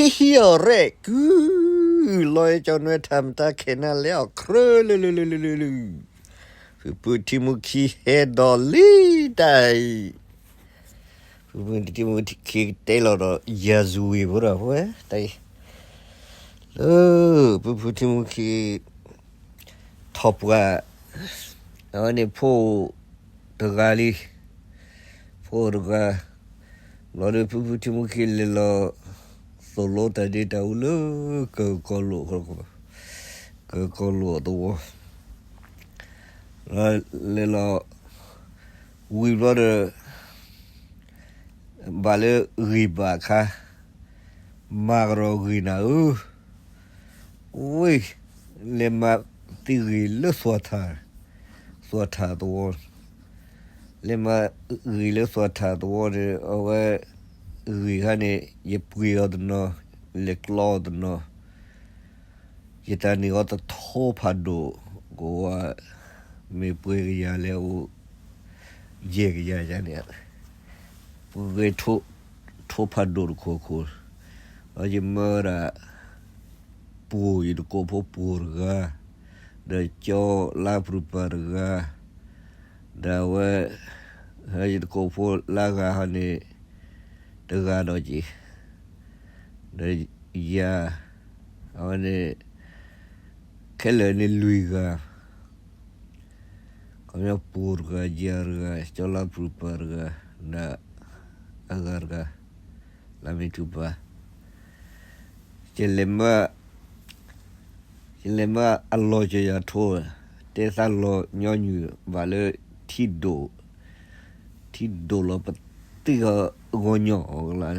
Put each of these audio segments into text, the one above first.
ဟံၣ်အီၤရဲၣ်ကုၢ်, လီၤအဲၣ်ကၠီနွဲထၢမတၤခဲနၤလဲၣ်အီၤ ခရၢလၢလၢလၢလၢလၢလၢ, ဖုဖုထံမူခံဟဲဒီးလံတၢ်အံၤ, ဖုဖုထံမူခံကတဲလီၤဒီး ယၤစူၤဝံၤဖိဒီးဖိဝဲတၢ်အံၤ, လၢ ဖုဖုထံမူခံ ထီၣ်ပှၢ်, အဝဲန့ၣ်ဖိတဂၤလံ, ဖိတဂၤ, ဘျီဒီးဖုဖုထံမူခံလဲၤလီၤ သိၣ်လိတၢ်ဒ့တၢ်အူလၢ ကကီလိာ်, ကကီလိာ်အသဝီ, လဲၤလီၤ ဝံၤဘျီဒီး ဘၣ်လၢဂံၢ်ဘၣ်ခါ, မၤကဒီးဂံၢ်နၤဧၢ, ဝ့ၢ်, လဲၤမၤသံဂ့ၤလၢသွၣ်ထၣ်, သွၣ်ထၣ်သဝီ, လဲၤမၤဂ့ၤလၢသွၣ်ထၣ်သဝီန့ၣ် အဝဲ ဂ့ၤခါန့ၣ် ယပှ့ၤအီၤတနီၤ, လဲၤကျီအီၤတနီၤ ယတၢ်န့ၢ်အီၤတထိဖးဒိၣ်, ကဝၤ မ့ၢ်ပှဲၤကယၤလဲၣ်အိၣ် ယဲၢ်ကယၤယၤန့ၣ်, ပှဲၤ ထိဖးဒိၣ်တခိၣ်ခိၣ်, ဒီးယမၢဒၣ် ပှိၤ ယတကိးဖိပှိၤတဂၤ, ဒီးကၠီလါပြုၤပၤတဂၤ, ဒီးအဝဲ ယတကိးဖိလါဂၤဟီန့ၣ် တဂၤဒီးက့ၤ ဒီးယၤ, အဝဲန့ၣ် ခဲလၢာ်န့ၣ်လွံၢ်ဂၤ, ခီပညီပှိၤတဂၤ, ယၤတဂၤ, ကၠီလါပြုၤပၤတဂၤ, ဒီးအဂၤတဂၤ, လါမ့ၢ်ထူပၤ, ယလဲၤမၢ ယလဲၤမၢအလီၤကယၤထိ, တဲသးလီၤညီနုၢ်ဘၣ်လၢ ထံဒိၣ်, ထံဒိၣ်လီၤပသံၣ်ဂီၤညီၣ်အီၤကလါ,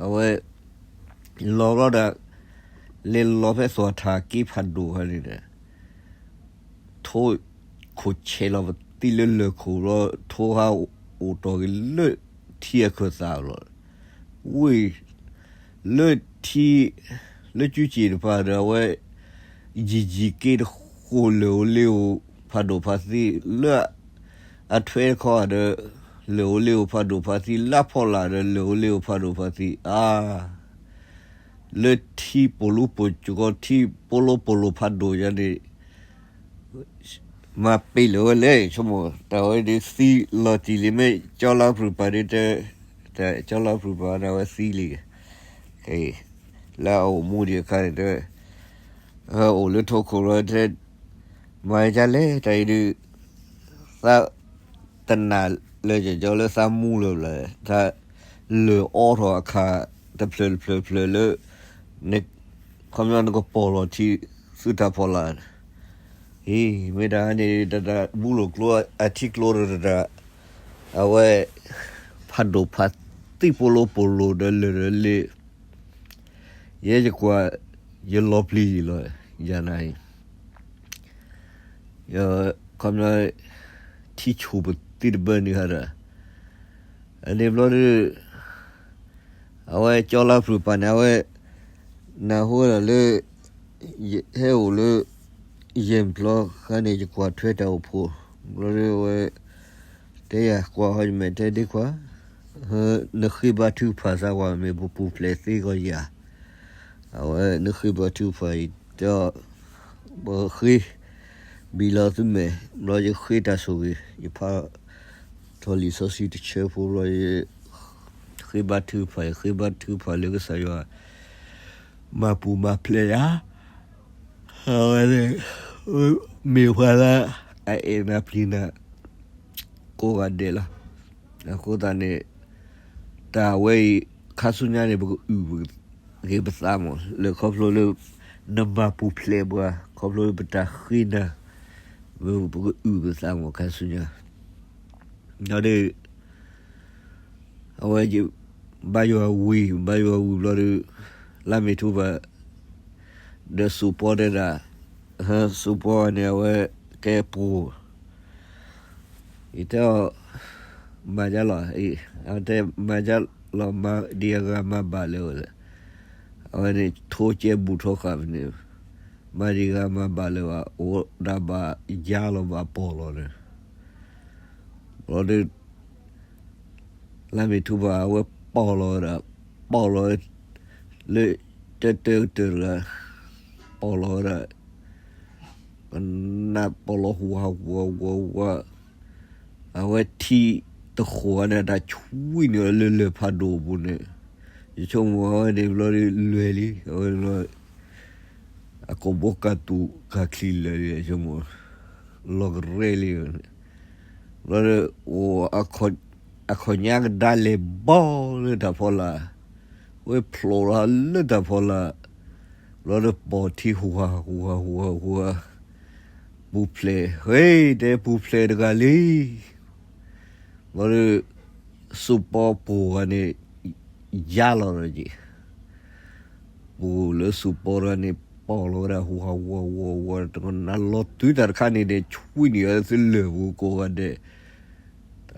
အဝဲ လီၤဘျီဒီး လဲၤလီၤဖဲသွၣ်ထၣ်က့ဖးဒိၣ်ခါန့ၣ်ဒီး ထိခိၣ်ဆဲးလီၤပသံၣ်လၢလၢၢ်ခိၣ်ဘျီ ထိဟးအိၣ်တီၢ်က့ၤလၢထံအခၢၣ်သးလီၤ. ဝ့ၢ် လၢထံ လၢကၠူကၠ့ၣ်တဖၣ်ဒီး အဝဲ ယံာ်ယံာ်က့တဃိး လၢၢ်ဧိၤလ့ၣ်ဧိၤဖးဒိၣ်ဖးသံၣ် လၢအထွဲတခီဒီး လၢၢ်ဧိၤလ့ၣ်ဧိၤဖးဒိၣ်ဖးသံၣ် လၢအဖီလာ်ဒီး လၢၢ်ဧိၤလ့ၣ်ဧိၤဖးဒိၣ်ဖးသံၣ် အါ လၢထံပိာ်လူၤပိာ်ကီၤ ထံပိာ်လိာ်ပိာ်လိာ်ဖးဒိၣ်ယၤန့ၣ် မၤပ့ၤလၢာ်ဝဲလဲၣ် ဆိကမိၣ် တၢ်ဝဲဒၣ်သံလီၤတံၢ်လံ မ့ၢ်ကၠီလါပြုၤပၤဒ်တဲ, ကၠီလါပြုၤပၤန့ၣ် အဝဲသံလံ, လၢအအိၣ်မူဒံးအခါန့ၣ်တဲ, အိၣ်လၢထိခိၣ်လီၤတဲ, မၤဒ်လဲၣ် တၢ်အံၤဒုး သး တနာ်လၢကကီလၢသးမူလၢၤဘၣ်, တၢ်လၢာ်အီထီၣ်အခါတဖျၢၣ်တဖျၢၣ်တဖျၢၣ်လၢ ခီပညီနကပီၢ်လီၤထံသုးတၢ်ဖီလာ်, ဟံၣ် မ့ၢ်တၢ်န့ၣ် တၢ်တၢ်ဘူလိာ်ကျိအထံကျိတတၢ်, အဝဲ ဖးဒိၣ်ဖးသံၣ်ပိာ်လိာ်ပိာ်လိာ်ဒီးလၢာ်ဒီးလ့ၣ်, ယဲယကွၢ် ယလီၤပျံၤယံၤလီၤ, ယၤနၤအံၤ ခီပညီ ထံဆူၣ်ပသံတဘၢန့ၣ်ဟါဒီး, အန့ၣ်ဘျီဒီး အဝဲကၠီလါပြုၤပၤန့ၣ် အဝဲ နၢ်ဟူဝဲဒၣ်လၢ ဟဲအိၣ်လၢ ယဲၢ်ဖျီခါန့ၣ် ယကွၢ်ထွဲတၢ်အိၣ်ဖှိၣ် ဘျီဒီးအဝဲ တဲယၤကွၢ်ဟီယမဲာ်တဲဒ့ခွါ, နဃ့ဘါထုကဖၣ်သးကွၢ် မ့ၢ်ပပူၤဖျဲးသ့ဂီၢ်ယၤ, အဝဲနဃ့ဘါထုကဖၣ်အံၤ တဲအီၤ ပဃ့ ဘံၣ်လီၤသုမဲာ် ဘျီယဃ့တၢ်ဆိၣ်ဂ့ၤ ယဖးထီၣ်လံာ်စီဆှံတဆၢဖိဘျီ ယဃ့ဘါထုကဖၣ် ယဃ့ဘါထုကဖၣ်လၢကစၢ်ယွၤ မၤပူၤမၤဖျဲးယၤ, အဝဲန့ၣ် မ့ၢ်ပှၤလၢ အအဲၣ်နၤပျံၤနၤ ကိးဂၤဒဲးလီၤ. အဃိသတးန့ၣ် တၢ်ဝဲအံၤ ခါဆူညါန့ၣ် ပကအုၣ်ဂ့ၤပသးမး လၢခီဖျိလၢ နမၤပူၤဖျဲးပှၤ ခီဖျိလၢပတၢ်ဃ့နၤ ပကအုၣ်ပသးမး ခါဆူညါ ဒီး အဝဲ ဘါယွၤဝံၤ ဘါယွၤဝံၤဘျီဒီး လါမ့ၤထူပၤ ဒီးစူးပီတဲဒၣ် စူးပီန့ၣ် အဝဲကဲပှိၤ ယတဲအီၤ မၤဒ်လဲၣ်, အတဲမၤဒ်လဲၣ် မၤဒံးအဂၤမၤဘၣ်လၢၤဝဲလဲၣ်, အဝဲန့ၣ်ထိကဲဘူးထီဃာ်ဖဲန့ၣ်, မၤဒံးအဂၤမၤဘၣ်လၢၤဘၣ် အိၣ်ဒၣ်ဘၣ်ယါလီၤဘၣ်ပီၢ်လီၤန့ၣ် ဘျီဒီး လါမ့ၤထူပၤ အဝဲပီၢ်လီၤဝဲဒၣ်, ပီၢ်လီၤဝဲ, လၢတၢ်တၢၢ်ကတၢၢ်တဂၤ ပီၢ်လီၤဝဲဒၣ်, ကနၣ်ပီၢ်လီၤဟူးဟးဟူးဟးဟူးဟးဟူးဟး, အဝဲထံတဃီၤန့ၣ် တၢ်ဆွံနုာ်လၢလၢၢ်ဖးဒိၣ်အပူၤန့ၣ်, ယဆိကမိၣ်အဝဲန့ၣ်ဘျီဒုးလွဲၢ်လံ, အဝဲ အကိာ်ဘိကၢ်သူၣ်ကၢ်ချံလၢာ်လံ, ယဆိကမိၣ် လီၤကရဲလံ, ဘျီဒီး အိၣ် အခီၣ်ညါကဒါလဲၤဘီလၢတၢ်ဖီလာ်, ဝဲဖျိးလီၤလၢတၢ်ဖီလာ်, ဘျီဒီးပီၢ်ထံဟူးဟးဟူးဟးဟူးဟးဟူးဟး, ပူၤဖျဲး ဟဲ တဲပူၤဖျဲးတဂၤလံ, ဘျီဒီး စူးပီပူၤဂၤန့ၣ် ယါလီၤဒီးက့ၤ ပူၤလၢစူးပီတဂၤန့ၣ် ပီၢ်လီၤဝဲဒၣ်ဟူးဟးဟူးဟးဟူးဟး, တကနၣ်လီၤတုၤတၢ်တခါန့ၣ်ဒီး ဆွံနုာ်အီၤလၢသုလၢၢ်ပူၤကိးဂၤဒဲး,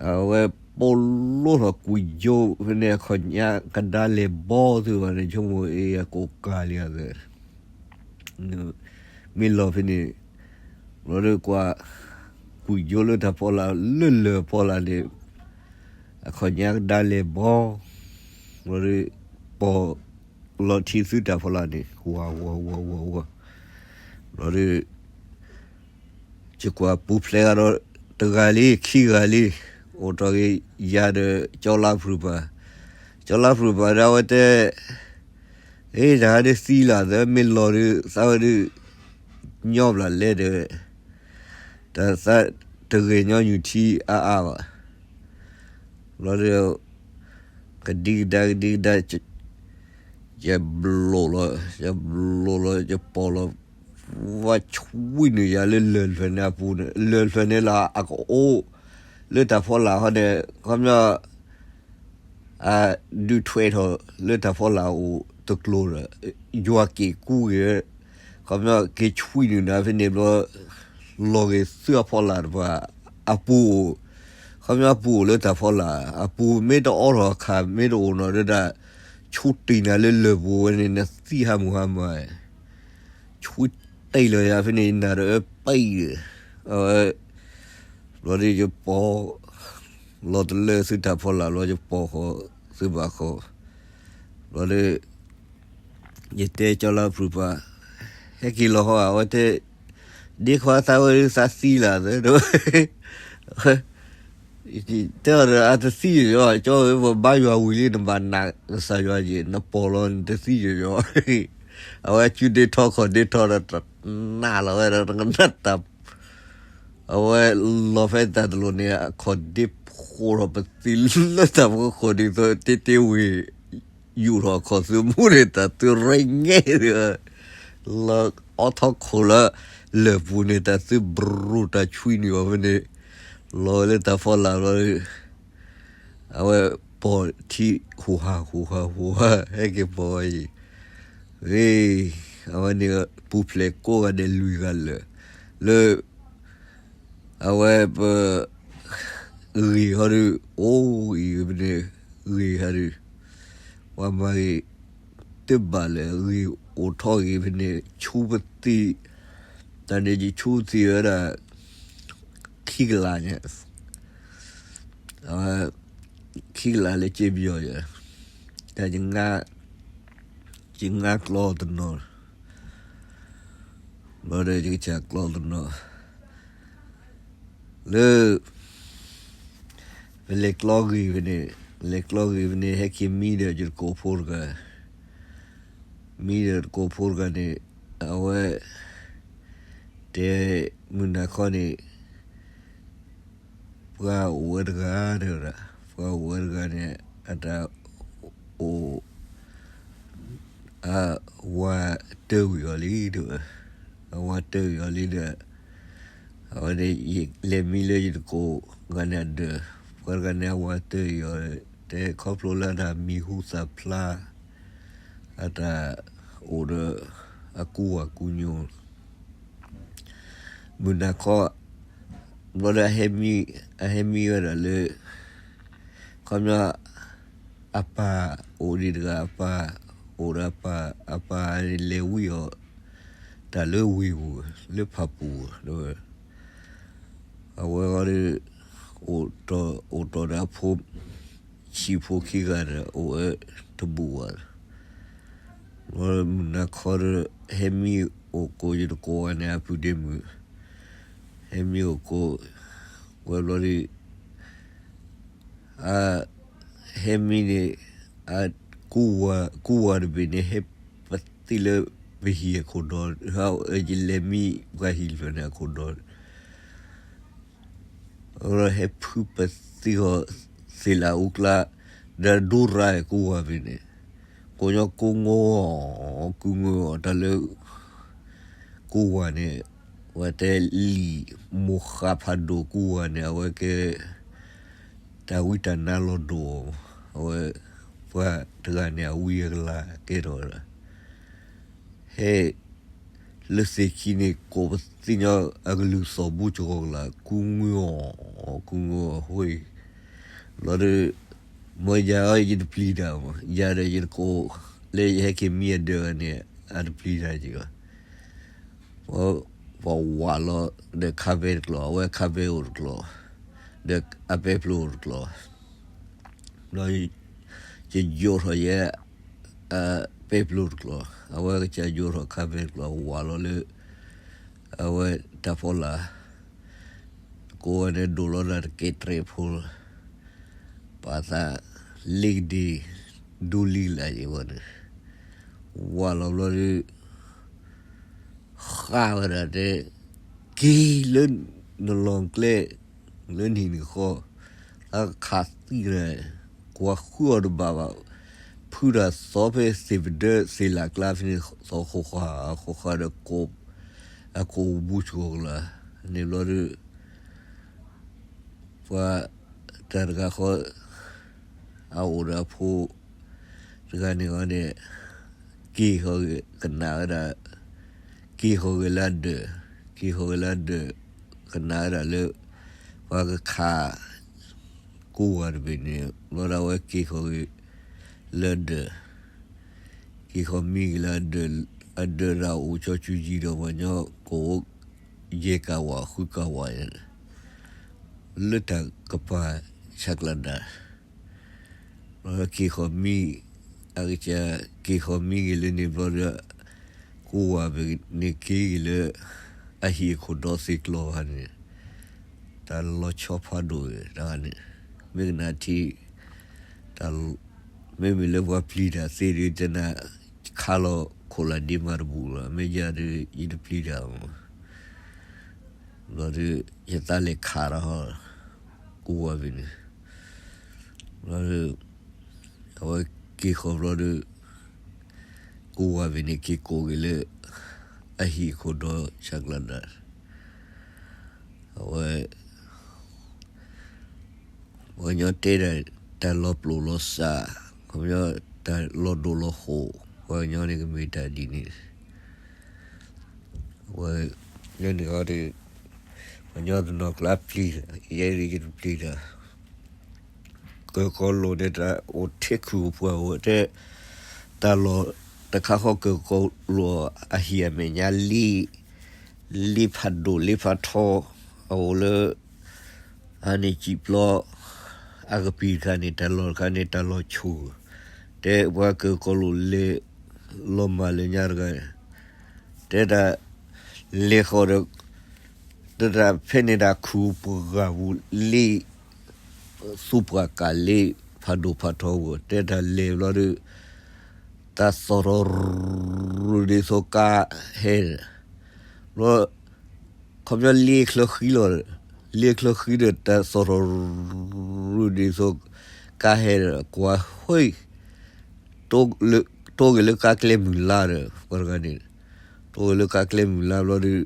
အဝဲပိာ်လိၣ်ထီၣ်ကွံာ်ယိဖဲန့ၣ် အခီၣ်ညါကဒါလဲၤဘီသုဂၤန့ၣ် ဆိကမိၣ်အ့ၣ်အကိာ်ကၢ်လံအသး မ့ၢ်လီၤဖဲန့ၣ်, ဘျီဒီးကွၢ် ကွံာ်ယိလၢတၢ်ဖီလာ် လၢလၢၢ်ဖီလာ်န့ၣ်, အခီၣ်ညါကဒါလဲၤဘီ, ဘျီဒီး ပီၢ်လီၤထံသုတၢ်ဖီလာ်န့ၣ် ဟူးဟးဟူးဟးဟူးဟးဟူးဟး, ဘျီဒီး ယကွၢ်ပူၤဖျဲးဂၤဒီး တဂၤလံ ခံဂၤလံ, အိၣ်ထီၣ်က့ၤယၤဒီး ကၠီလါဖုၣ်ပၤ, ကၠီလါဖုၣ်ပၤဒီးအဝဲတဲ အ့ တၢ်ဟဲဒုးသံလီၤသၢ မ့ၢ်လီၤဒုး သးဝဲဒုး ညီဘျီလဲၣ်ဒီး တၢ်သးတဂ့ၤညီနုၢ်ထံအါအါဘၣ်, ဘျီဒီး ကဒံကဒါကဒံကဒါ ယဘျိးလီၤ ယဘျိးလီၤ ယပီၢ်လီၤ ဝဲဆွံနုာ်ယၤလၢလၢၢ်ဖျၢၣ်န့ၣ်အပူၤန့ၣ် လၢၢ်ဖျၢၣ်န့ၣ်လီၤ အကအိၣ် လၢတၢ်ဖီလာ်ဟီန့ၣ် ခီပညီ အဒုးထွဲထီၣ်လၢတၢ်ဖီလာ်အိၣ်တကျိၤဒီး ယွၤက့ၤကူက့ၤဝဲ ခီပညီက့ၤဆွံနုာ်နၤဖဲန့ၣ်ဘျီ လီၤဂ့ၤသုအဖီလာ်တပၤ အပူၤအိၣ် ခီပညီအပူၤအိၣ်လၢတၢ်ဖီလာ် အပူၤမ့ၢ်တအိးထီၣ်အခါ မ့ၢ်တအိၣ်နီၤဒၣ် ဆူတ့ၢ်နၤလၢလၢၢ်ပူၤဝဲန့ၣ် နသံဟးမုၢ်ဟါမး ဆူတ့ၢ်လီၤယၤဖဲန့ၣ် နၤဒီးပံးဒီး အဝဲ ဘျီဒီးယပီၢ် လီၤတလၢသုတၢ်ဖီလာ်ဘျီ ယပီၢ်ဃီ သုဘၣ်ဃီ ဘျီဒီး ယတဲကၠီလါဖုၣ်ပၤ ဟဲက့ၤလီၤဟီ အဝဲတဲ ဒ့ခွါသးဝဲဒုးသးသံလၢသၢ တဲအီၤဒီး အတသံယီၤ ကၠီဝဲပဘါယွၤဝံၤလံ နဘၣ်နာ်ကစၢ်ယွၤယံၤ နပီၢ်လီၤနတသံယီၤ အဝဲစုဒ့ထီခီၣ်ဒ့ထီဒီး တနာ်လီၤဝဲဒီး တကနၣ်တၢ် အဝဲလီၤဖဲတၢ်တလိၤန့ၣ် အခီၣ်ဒ့ဖိးထီၣ်ပသံလၢတၢ်ဖီခိၣ်ဒ်သိး တ့တ့ဝ့ၢ် ယူာ်ထီၣ်အခီၣ်သုးမူန့ၣ် တၢ်သုးရ့ငဲၢ် လီၤအီထီခိၣ်လၢ လၢၢ်ပူၤန့ၣ် တၢ်သုးဘြူၤတၢ်ဆွံနုာ်အီၤဖဲန့ၣ် လီၤလၢတၢ်ဖီလာ်ဘျီ အဝဲပီၢ်ထံဟူးဟးဟူးဟးဟူးဟး ဟဲက့ၤပီၢ်ဝဲအံၤ ဂ့ၤ အဝဲန့ၣ် ပူၤဖျဲးကိးဂၤဒဲးလွံၢ်ဂၤလၢာ် လၢ အဝဲပ ဂ့ၤဟီဒုး အိၣ်အံၤဖဲန့ၣ် ဂ့ၤဟီဒုး ပှၤမၤဂ့ၤ တဘၣ်လၢဂ့ၤအိၣ်ထီၣ်ဂ့ၤဖဲန့ၣ် ဆူပသံ တၢ်န့ၣ်ယဆူသံဝဲဒၣ် ခံကလးညါ အဝဲ ခံကလးလၢက့ပယီၤယၤ တၢ်ယငါ ယငါကျီတနီၤ ဘျီဒီးယကစၢ်ကျီတနီၤ လၢ ပလဲၤကျီဂ့ၤဖဲန့ၣ် လဲၤကျီဂ့ၤဖဲန့ၣ် ဟဲက့ၤမံဒီးယတကိးဖိတဂၤ မံဒီးတကိးဖိတဂၤန့ၣ် အဝဲ တဲ မုၢ်နၤခီန့ၣ် ပှၤအိၣ်ဝဲတဂၤတဲဝဲဒၣ် ပှၤအိၣ်ဝဲတဂၤန့ၣ် အတၢ်အိၣ် အဝၤတၢၢ်ကွံာ်အီၤလံတဲဝဲ အဝၤတၢၢ်ကွံာ်အီၤလံဒီး အဝဲန့ၣ် လဲၤမံလၢယတကိးဂၤန့ၣ်အဒၢး ပှၤတဂၤန့ၣ် အဝၤတၢၢ်ကွံာ်အီၤ တဲခီဖျိလၢအတၢ်မံၤဟူသၣ်ဖျါ အတၢ်အိၣ်ဒီး အကူဝၤကူညိ မုၢ်နၤခီ ဘျီဒီး အဟဲမံဝဲဒၣ်လၢ ခီပညီ အပၢ်အိၣ်ဒံးတဂၤ အပၢ်အိၣ်ဒီးအပၢ် အပၢ်န့ၣ်လဲၤဝံအီၤ တၢ်လၢဝ့ၢ်ပူၤ လၢဖၣ်ပူၤ အဝဲဒီး အိၣ်တီၢ်ဒီးအဖိ ဆံးဖိခံဂၤဒီး အိၣ်ဝဲတဘူၣ်ဘၣ် မုၢ်နၤခီဒီး ဟဲမံအိၣ်ကိးယတကိးဂၤန့ၣ် အပုၢ်ဒ့မုၣ်, ဟဲမံအိၣ်ကိး, ဝဲဘျီဒုး အဟဲမံန့ၣ် အကူဝၤတဘ့ၣ်န့ၣ် ဟဲပသံလၢပဟံၣ်အခိၣ်ဒီး, ယလဲၤမံပှၤဟံၣ်ဖျၢၣ်န့ၣ်အခိၣ်ဒီး အဝဲဟဲဖုပသံဃီၤ သ့ၣ်လၣ်အူကျါ, ဒီးဒိရၣ်ကူဝၤဘ့ၣ်န့ၣ်, ကိးညီကူငိအီၤ, ကူငိအီၤတၢ်လၢ ကူဝၤန့ၣ်, ဝဲတဲလံာ်မိၢ်ဃးဖးဒိၣ်ကူဝၤန့ၣ် အဝဲကဲ တၢ်ဝံတၢ်နါလီၤဒိၣ်အီၤ, အဝဲ ပှၤတဂၤန့ၣ် အဝံအကလၤကဲထီၣ်ဝဲဒၣ် ဟဲ လၢသ့ၣ်ခံန့ၣ် ကိးပသံညီအကလုၢ်သီၣ်ဘူးကဂီၤကလၤ ကူငိအီၤ, ကူငိအီၤဃိ, ဘျီဒီး မ့ၢ်ယၤအီၤ ယတပျံၤတၢ်မး, ယၤဒီးယတကိး လၢယဟဲက့ၤမံအဒၢးန့ၣ် အတပျံၤတၢ်က့ၤဘၣ်, ပှၤဝးလီၤဒီးခါဘဲတကျိၤ, အဝဲခါဘဲအိၣ်တကျိၤ, ဒီးအပဲပျိအိၣ်တကျိၤ ဘျီ ယယိးထီၣ်ယဲ ပဲပျိတကျိၤ, အဝဲကစၢ်ယိးထီၣ်ခါပဲတကျိၤ ဝးလီၤလၢ အဝဲတၢ်ဖီလာ်, ကိးဝဲန့ၣ်ဒိၣ်လီၤဒၣ်တကဲတြဲၤဖိလီၤ, ပာ်သးလ့ကဒံ ဒူလံလၢ်ယံၤဝဲန့ၣ်, ဝးလီၤဘျီဒီး ဃါဝဲဒၣ်တဲ, က့ၤလၢနလီၢ်ကျဲ လၢနဟံၣ်နဃီ, တၢ်ခးသံန့ၣ်, ကွၢ်ဃုအီၤတဘၣ်ဘၣ်, ဖုတၢ်သီဖဲသ့ၣ်ပဒၢသ့ၣ်လၣ်ကျါဖဲန့ၣ် သီဃိဃာ်ဃိဃာ်ဒီးကိး, အကိးဘူးဆိကလါ, န့ၣ်ဘျီဒီး ပှၤတၢ်တဂၤဃီ အအိၣ်ဒီးအဖိ တဂၤန့ၣ်ဃီန့ၣ် က့ၤဃီၤဂ့ၤကနၣ်ဝဲဒၣ်, က့ၤဃီၤဂ့ၤလၢဒၢး, က့ၤဃီၤဂ့ၤလၢဒၢး, ကနၣ်ဝဲဒၣ်လၢ ပှၤကခး ကူဝၤတဘ့ၣ်န့ၣ် ဘျီဒၣ်ဝဲက့ၤဃီၤဂ့ၤလၢဒၢး, က့ၤဃီၤမံဂ့ၤလၢအဒၢး, အဒၢးဒၣ်အိၣ်ကၠီကူယံၤဒီးပှၤညီကိး ယဲၢ်ကဝၤဃုကဝၤ လၢတၢ်ကပၤဆးကျးနၤ, ဘျီက့ၤဃီၤမံ, အကစၢ် က့ၤဃီၤမံဂ့ၤလၢန့ၣ်ဘျီဒီး ကူဝၤဘ့ၣ်န့ၣ်က့ၤဂ့ၤလၢ အဟံၣ်အခိၣ်ဒီသ့ၣ်ကျီၤဘၣ်န့ၣ်, တၢ်လီၤဆီဖးဒိၣ်ဂ့ၤတဂၤန့ၣ်, မ့ၢ်ကနၣ်ထံ တၢ် မ့မ့ၢ်လၢပှၤပျံၤတၢ်သ့ဒီး တနၤ ခါလီၤခိၣ်လၢဒ့မးတဘူၣ်လီၤ, မ့ၢ်ယၤဒီး ယတပျံၤတၢ်မး, ဘျီဒီး ယသးလဲၤခးဒီး ကူဝၤဘ့ၣ်န့ၣ်, ဘျီဒီး အဝဲက့ၤဃီၤဘျီဒီး ကူဝၤဘ့ၣ်န့ၣ် က့ၤကိးက့ၤလၢ အဟံၣ်အခိၣ်ဒီဆးကျးနၤ, အဝဲ ပှၤကညီတဲဒၣ် တၢ်လီၤပျိၢ်လီၤသး, ခီပညီ တၢ်လီၤဒိၣ်လီၤဃိၣ်, ပှၤကညီန့ၣ်ကမ့ၢ်တၢ်ဒ်န့ၣ်, ဝဲန့ၣ်အီၤဒီး ပှၤကညီတနီၤကျါပျံၤ, ယဲဒၣ်ယတပျံၤတၢ်, ကၢၤကီလိာ်န့ၣ် တၢ်အိၣ်ထဲခုၣ်ပှၢ်အိၣ်ထဲ, တၢ်လီၢ်တခါဃီကၢၤကီလိာ်အဟံၣ်အမဲာ်ညါလံ လ့ဖးဒိၣ်လ့ဖးထီ, အအိၣ်လၢ အန့ၣ်စံးပျီ, အကပံာ်တခါန့ၣ် တၢ်လီၢ်တခါန့ၣ် တၢ်လီၢ်ဆူၣ်, တဲပှၤကၢၤကီလိာ်လဲၤ လီၤမၢ်လၢညါတဂၤ, တဲတၢ်လဲၤဃီၤဒီး တၢ်ဖဲန့ၣ်တၢ်ခူၣ်ပှၢ်ပူၤလံ သူၣ်ပှၢ်ကၢ်လံ ဖးဒိၣ်ဖးထီပူၤ တဲတၢ်လဲၤဘျီဒီး တၢ်သီၣ်ထီၣ်ရူၢ်ဒ်သိးကါဟဲ, ဘျီ ခီပညီလ့ချၢဃံလီၤ, လ့ချၢဃံဒီး တၢ်သီၣ်ထီၣ်ရူၢ်ဒ်သိးကါဟဲဒီး ကွၢ်ဟဲ တိၢ်က့ၤလၢကါကျဲမုၢ်လါဒီး ပှၤတဂၤန့ၣ်, တိၢ်က့ၤလၢကါကျဲမုၢ်လါဘျီဒီး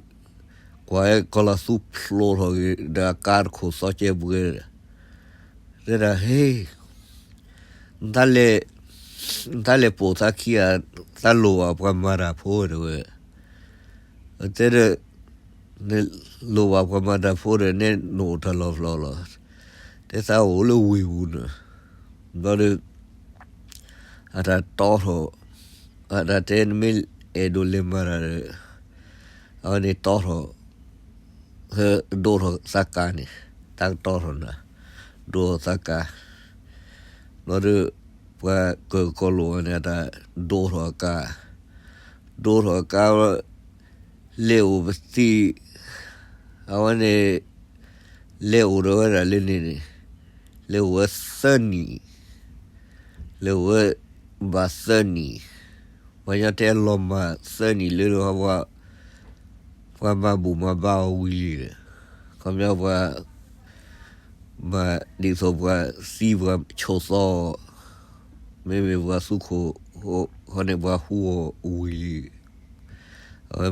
ကွၢ်ဟဲကီၤလီၤသူဖျိးထီၣ်က့ၤဒီးအကါတခိၣ်သီကဲပှဲၤဒီး တဲဒၣ် ဟ့ နတၢ်လဲၤပိာ်သးခံဂၤ သးလိၣ်ဘၣ်ပှၤမၤတၢ်ဖိတဲဝဲ, တဲဒီး နလိၣ်ဘၣ်ပှၤမၤတၢ်ဖိဒီး နဲနအိၣ်တၢ်လီၢ်ဖျီလီၤ, တဲသးအိၣ်လၢဝ့ၢ်ပူၤန့ၣ်, ဘျီဒီး အတၢ်တီထီၣ်, အတၢ်တဲနမ့ၢ်အဲၣ်ဒိးလဲၤမၤတၢ်ဒီး အဝဲန့ၣ်တီထီၣ် ဒိးထီၣ်သးကါန့ၣ်, တၢ်ကတီထီၣ်နၤ, ဒိးထီၣ်သးကါ, ဘျီဒီး ပှၤကၢၤကီၤလိာ်ဝဲန့ၣ် အတၢ်ဒိးထီၣ်အကါ ဒိၣ်ထီၣ်ကါ, လဲၤအိၣ်ပသံၣ်, အဝဲန့ၣ် လဲၤအိၣ်ဒီးဝဲဒၣ်လၢန့ၣ်န့ၣ်, လဲၤအိၣ်ဝဲသၢနံၣ်, လဲၤအိၣ်ဝဲဘၣ်သၢနံၣ်, ပှၤညီတဲလီၤမၢ်သၢနံၣ်လၢ ပှၤမၤဘူၣ်မၤဘါအီၤဝံၤလံ, ခီပညီပှၤ မၤဒ်သိးပှၤသံပှၤဆိးသီအီၤ, မ့မ့ၢ်ပှၤသူခိၣ် ဃီန့ၣ်ပှၤဟူအီၤဝံၤလံ, အဝဲ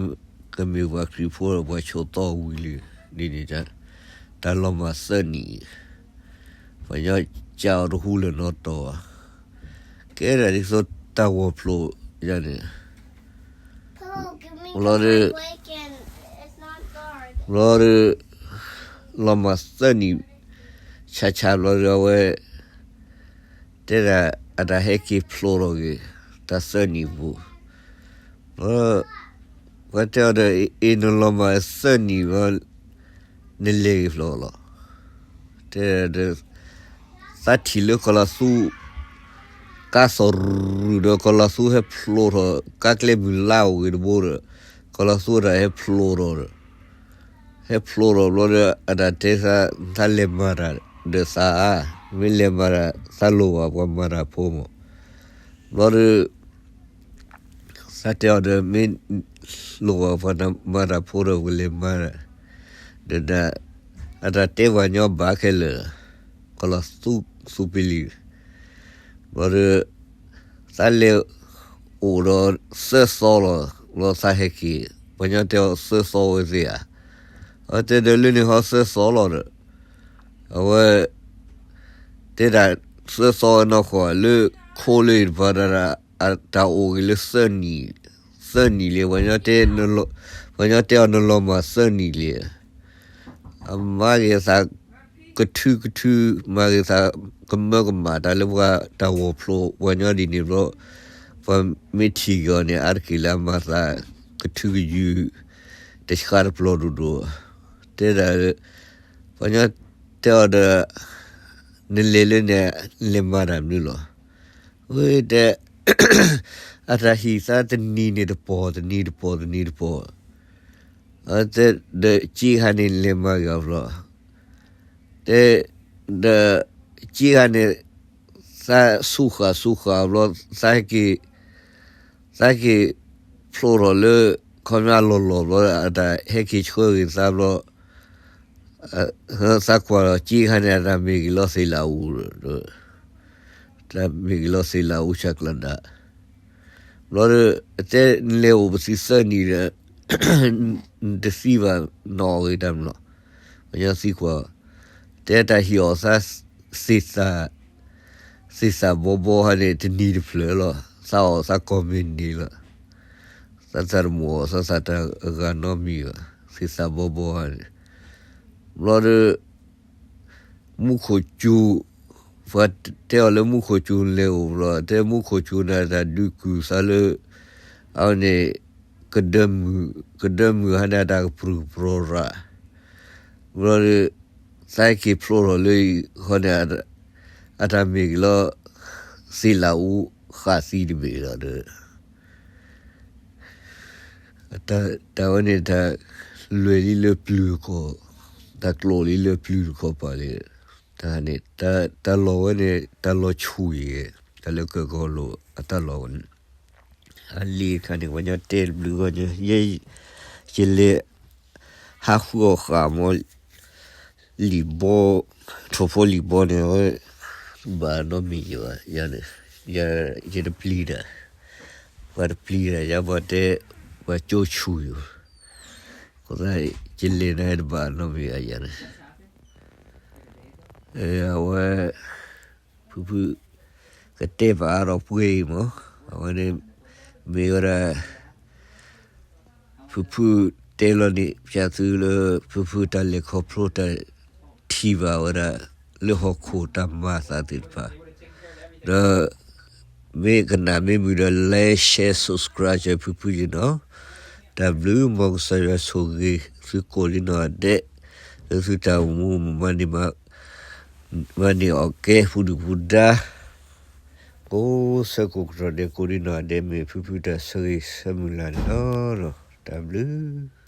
ကမ့ၢ်ပှၤခရံာ်ဖိဒီးပှၤဆိးသီအီၤဝံၤလံ, ဒ်န့ၣ် တၢ်လီၤမၢ်သၢနံၣ်, ပှၤညီကးအီၤတဟူလၢၤနီတီၢ်ဘၣ်, ကဲဒၣ်ဒ်သိးတၢ်ဂီၤဖျိးယၤန့ၣ် ဘျီဒီး, ဘျီဒီး, လီၤမၢ်သၢနံၣ်, ဆးဆးဘျီဒီးအဝဲ, တဲဒၣ်အတၢ်ဟဲက့ၤဖျိးထီၣ်က့ၤ, တၢ်သၢနံၣ်ပူၤ, ဘျီ, ပှၤတဲအီၤဒီး အ့ၣ် နလီၤမၢ်သၢနံၣ်ဘျီ, နလဲၤက့ၤဖျိးလီၤ, တဲဒီး သးထံၣ်လၢကီၤလီၤသူ ကါသီၣ်ရူၢ်ဒီးကီၤလီၤသူဟဲဖျိးထီၣ် ကါကျဲမုၢ်လါအိၣ်ဂ့ၤတဘိဒီး, ကီၤလီၤသူတၢ်ဟဲဖျိးထီၣ်ဒီး, ဟဲဖျိးထီၣ်ဘျီဒီး အတၢ်တဲသး, သးလဲၤမၤတၢ်ဒီးသးဧါ, မ့ၢ်လဲၤမၤတၢ် သးလိၣ်ဘၣ်ပှၤမၤတၢ်ဖိမး, ဘျီဒီး သးတဲအီၤဒီး မ့ၢ်လိၣ်ဘၣ်ပှၤမၤတၢ်ဖိဒီးပကလဲၤမၤတၢ်, ဒီးဒၣ်, အတၢ်တဲပှၤညီဘၣ်ခဲလၢာ်, ကီၤလီၤသူ သူပလံၤ, ဘျီဒီး, သးလဲၤအိၣ်ဒီးသၢသီလီၤ, ဘျီသးဟဲက့ၤ, ပှၤညီတဲအီၤသၢသီဝဲသ့ၣ်ဧါ, အဝဲတဲဒီးလၢန့ၣ်ဟီသၢသီလီၤဒီး, အဝဲ တဲဒၣ်သၢသီဝဲနီၢ်ဃီလၢခိလၢအံၤတပၤဒၣ် တၢ်အိၣ်ဂ့ၤလၢသၢနံၣ်, သၢနံၣ်လံ, ပှၤညီတဲအီၤနလီၤမၢ်သၢနံၣ်လံ, အမၤဂ့ၤသးကထုကထု, မၤဂ့ၤသးကမၢကမၣ်တၢ်လၢပှၤတၢ်ဂီၤဖျိး ပှၤညီဒ်န့ၣ်ဘျီ, ပှၤမ့ၢ်ထံၣ်က့ၤအီၤန့ၣ် အါတက့ၢ်လၢအမၤသးကထုကယုၢ်, တဆှးတပျီၤဒိၣ်ဒိၣ်, တဲဒၣ်, ပှၤညီတဲအီၤဒီး နလဲၤလၢန့ၣ် လဲၤမၤတၢ်မနုၤလီၤ. ဝဲတဲ, အတၢ်ဟံၣ်သးတနံၤန့ၣ်တပီၢ် တနံၤတပီၢ် တနံၤတပီၢ်, တဲ, ဒီးက့ခါန့ၣ်လဲၤမၤဂ့ၤအီၤဘျီ, တဲ, ဒီးက့ခါန့ၣ် သးဆူၣ်ဃာ်ဆူၣ်ဃာ်ဘျီ, သးက့ၤ, သးက့ၤဖျိးထီၣ်လၢ ခီပညီအလီၢ်လီၢ်ဘျီ အတၢ်ဟဲက့ၤဆှၢဂ့ၤသးဘျီ, သးကွၢ်လီၤက့ခါန့ၣ် အတၢ်မ့ၢ်ဂ့ၤလီၤသ့ၣ်လၣ်အူ, တၢ်မ့ၢ်ဂ့ၤလီၤသ့ၣ်လၣ်အူဆၣ်ကျၢၤဒၣ်, ဘျီဒီး အတဲနလဲၤအိၣ်ပသံသၢနံၣ်ဒီး နတသံဘၣ် နအီၣ်ဂ့ၤတၢ်မနုၤလီၤ. ပှၤညီသံကွၢ်, တဲတၢ်ဟံၣ်အီၣ်သး သ့ၣ်သၣ်, သ့ၣ်သၣ်ဘီဘီဟါန့ၣ် တနံၤတဖျၢၣ်လီၤ. သးအီၣ်သးကိးမံၤဒဲးလီၤ. သးသးတမုာ်အီၣ်သးသးတၢ်အဂၤနီတမံၤဘၣ်, သ့ၣ်သၣ်ဘီဘီဟါန့ၣ်. ဘျီဒီး မူခိၣ်စူၤ, ပှၤတဲအီၤလၢမူခိၣ်စူၤလဲၤအိၣ်ဘျီ, တဲမူခိၣ်စူၤန့ၣ် တၢ်ဒုးကုၢ်သးလၢ အဝဲန့ၣ် ကဒၢမုၢ်, ကဒၢမုၢ်ဟါန့ၣ် အတၢ်ကပြုၢ်ကပြီၤရၣ်, ဘျီဒီး သးက့ၤဖျိးထီၣ်လၢအံၤဃီန့ၣ် အတၢ်မ့ၢ်က့ၤလီၤ သ့ၣ်လၣ်အူဃာ်သံတဘ့ၣ်လီၤဒီး တၢ်ဝဲန့ၣ် တၢ်လွဲၢ်လံလၢပျုၤတခီ, တၢ်ကျိာ်လံလၢပျုၤတခီပၤလံ. တၢ်န့ၣ် တၢ်လီၢ်ဝဲန့ၣ် တၢ်လီၢ်ဆူၣ်အံၤ, တၢ်လၢကကီလိာ်အတၢ်လီၢ်ဝဲန့ၣ်, အလံၤတခါန့ၣ် ပှၤညီတဲတဘျုးဂီၢ်ညါ, ယဲ ယလဲၤ ဟးဃုအီၣ်ဃာ်မီၢ် လံာ်ဘီ, ထိၣ်ဖိလံာ်ဘီန့ၣ် ဘၣ်နီတမံၤယၤဘၣ်, ယၤန့ၣ်, ယၤ ယတပျံၤတၢ်, ပှၤတပျံၤတၢ် ယၤပှၤတဲ, ပှၤကၠိဆူၣ်ယၤ, အဃိသတး ယလဲၤန့ၣ်တဘၣ်နီတမံၤဘၣ်ယၤန့ၣ်, အဝဲ ဖုဖု ကတဲပာ်အါထီၣ်ပှဲၤအံၤမး, အဝဲန့ၣ် မ့ၢ်ဝဲဒၣ် ဖုဖုတဲလီၤန့ၣ် ပျးသုလၢ ဖုဖုတၢ်လဲၤခီဖျိတၢ်ထံၣ်ဘၣ်ဝဲဒၣ် လၢဟီၣ်ခိၣ်တၢ်မၤအသးသ့ၣ်တဖၣ်, ဒီး မ့ၢ်ကနၣ်မ့ၢ်မုာ်ဒီး like share subscribe ဖုဖုယနီၤ, တၢ်ဘျုး မ်ကစၢ်ယွၤဆိၣ်ဂ့ၤသုကိးလံနီၢ်ဒဲး, လၢသုတၢ်အိၣ်မူ မၤန့ၢ် မၤန့ၢ်အီၣ်ကဲ ပူၤဒုၣ်ပူၤဒါ, ကိးဆၢကိးကတီၢ်ဒဲးကိးဒံနီၢ်ဒဲး မ့ၢ်ဖုဖုတၢ်ဆၢဂ့ၤဆၢမုၢ်လၢ်န့ၣ်လီၤ. တၢ်ဘျုး